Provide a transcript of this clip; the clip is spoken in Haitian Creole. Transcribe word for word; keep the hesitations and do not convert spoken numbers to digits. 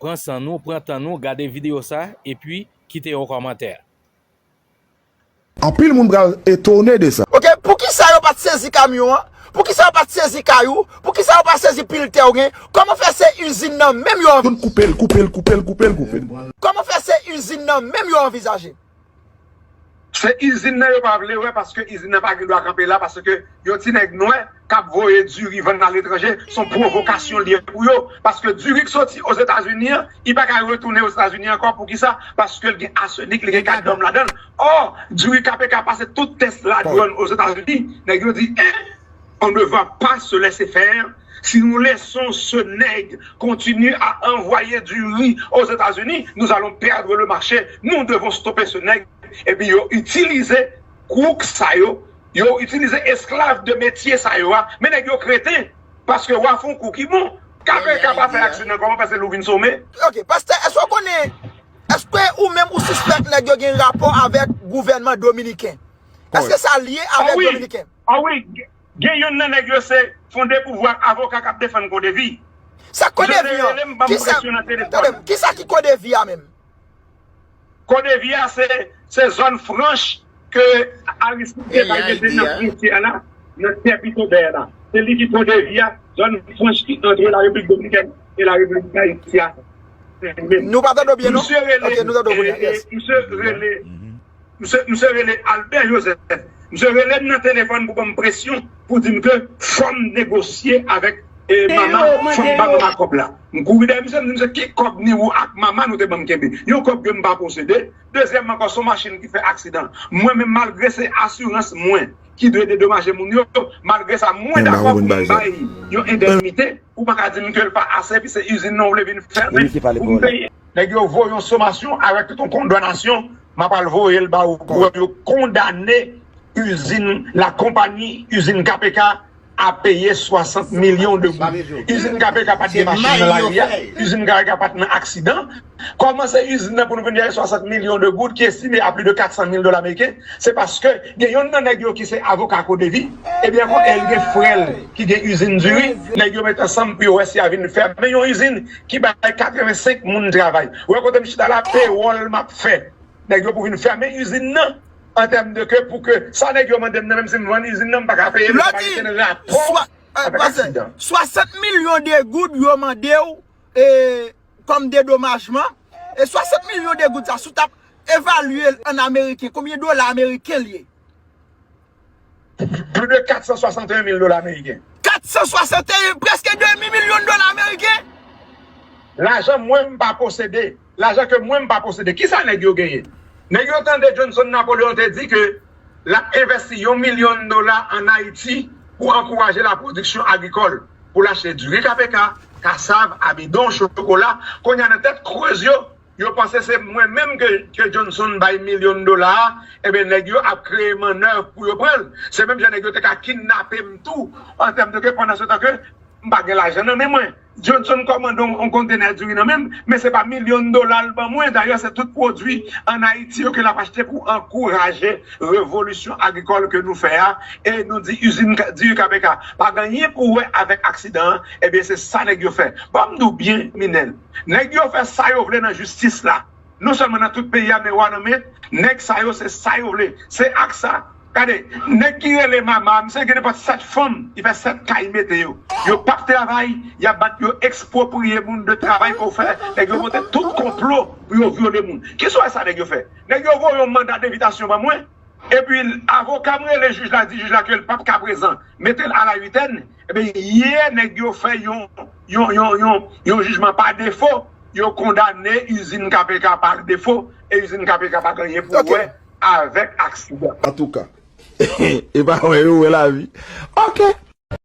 Pran san nou, pran tan nou, gade videyo sa, epi kite yon kòmantè. Anpil moun pral etone de sa. Ok, poukisa yo pa t sezi kamyon an? Poukisa yo pa t sezi kay ou? Poukisa yo pa sezi pil tè w gen? Kòman fè se izin nan menm yo anvi- Koupe l, koupe l, koupe l, koupe l, koupe l. Kòman fè se izin nan menm yo anvizaje? Se izin nan yo pa vle wè paske izin nan pa gen dwa kanpe la paske yon ti nèg nwè k ap voye diri vann aletranje, se yon pwovokasyon l ye pou yo. Paske diri k soti Ozetazini an, li pa ka retounen Ozetazini ankò. Poukisa? Paske l gen asenik, li gen kadmyòm ladan l. Ò, diri K P K pase tout tès ladwàn Ozetazini. Nèg yo di, en, on ne va pas se laisser faire. Si nous laissons ce nègre continuer à envoyer du riz aux États-Unis, nous allons perdre le marché. Nous devons stopper ce nègre. Epi yo itilize kouk sa yo, yo itilize esklav de metye sa yo a. Men nèg yo kreten, paske w a fè yon kou ki bon. K P K pa fè aksidan, kòman fè se li w vin some? Ok, pastè, èske w konnen, èske ou menm ou sispèk nèg yo gen rapò avèk gouvènman dominiken? Èske sa lye avèk dominiken? A wi, gen youn nan nèg yo se Fonde Pouvwa, avoka k ap defann Kodevi. Sa Kodevi an? Kisa, tande m, kisa ki Kodevi a menm? Kodevi a se, se zòn franch ke Aristide te bay mete nan fwontyè la, nan tè Pitobè la. Se li ki Kodevi a, zòn franch ki antre Larepiblik Dominikèn e Larepiblik Dayiti a. Nou pa tande w byen non? Ok, nou tande w kounye a. Yes. Misye rele, misye, misye rele Albert Joseph. Misye rele m nan telefòn pou ban m presyon pou di m ke fò m negosye avèk e mama, fò m ba mama kòb la. M kouri dèyè misye, m di misye ki kòb ni ou ak mama nou te ban m kenbe. Yon kòb ke m pa posede. Dezyèmman ankò, se yon machin ki fè aksidan. Mwen menm, malgre se asirans mwen ki dwe dedomaje moun yo, malgre sa, mwen dakò pou m bay yon endèmite. Ou pa ka di m ke l pa ase, epi se izin nan w vle vin fèmen pou m peye. Nèg yo voye yon somasyon avèk tout yon kondanasyon, m a pral voye l ba ou pou yo kondane izin, lakonpanyi izin K P K a peye swasant milyon de goud. Izin K P K pa t gen machin nan lari a, izin K P K pa t nan aksidan. Kòman se izin nan pou nou vin gaye swasant milyon de goud ki estime a plis de kat san mil dola ameriken? Se paske gen yonn nan nèg yo ki se avoka Kodevi, ebyen ankò e l gen frè l ki gen izin diri, nèg yo met ansanm pou yo wè si y a vin fèmen yon izin ki bay katrevensenk moun travay. Ou wè kote m chita la, pewòl m ap fè. Nèg yo pou vin fèmen izin nan. An tèm de ke pou ke sa nèg yo mande m nan, menm si m vann izin nan, m pa ka peye, m pa ka mete nan rapò avèk aksidan. Swasant milyon de goud yo mande w e, kòm dedomajman. E swasant milyon de goud sa, si w t ap evalye l an ameriken, konbyen dola ameriken l ye? Plis de kat san swasanteyen mil dola ameriken. Kat san swasanteyen, prèske demi milyon dola ameriken? Lajan mwen m pa posede. Lajan ke mwen m pa posede. Kisa nèg yo genyen? Nèg yo tande Johnson Napoleon te di ke l ap envèsti yon milyon dola ann Ayiti pou ankouraje lapwodiksyon agrikòl, pou l achte diri K P K, kasav, amidon, chokola. Kounye a nan tèt krèz yo, yo panse se mwen menm ke, ke Johnson bay milyon dola a, ebyen nèg yo ap kreye mannèv pou yo pran l. Se menm jan nèg yo te ka kidnape m tou, an tèm de ke pandan se tan ke m pa gen lajan nan men mwen. Johnson kòmande yon kontenè diri nan men m, men se pa milyon dola l ban mwen. Dayè, se tout pwodui ann Ayiti yo ke l ap achte pou ankouraje revolisyon agrikòl ke nou fè a. E nou di izin diri K P K pa gen anyen pou wè avèk aksidan an, ebyen se sa nèg yo fè. Ban m di w byen, Minèl, nèg yo fè sa yo vle nan jistis la. Non sèlman nan tout peyi a, men wa nan men nèg sa yo, se sa yo vle. Se ak sa. Gade, nèg ki rele mama, misye gen nenpòt sèt fanm, li fè sèt kay mete yo. Yo p ap travay, y ap bat yo, ekspwopriye moun de travay ke w fè. Nèg yo monte tout konplo pou yo vyole moun. Kisa w wè sa nèg yo fè? Nèg yo voye yon manda denvitasyon ban mwen. Epi avoka m rele jij la, di jij la ke l p ap ka prezan, mete l alayitèn. Ebyen, yè nèg yo fè yon, yon, yon, yon, yon jijman pa defo, yo kondane izin K P K pa defo, e izin K P K pa gen anyen pou wè avèk aksidan. Antouka, e pa wè yo wè lavi. Ok.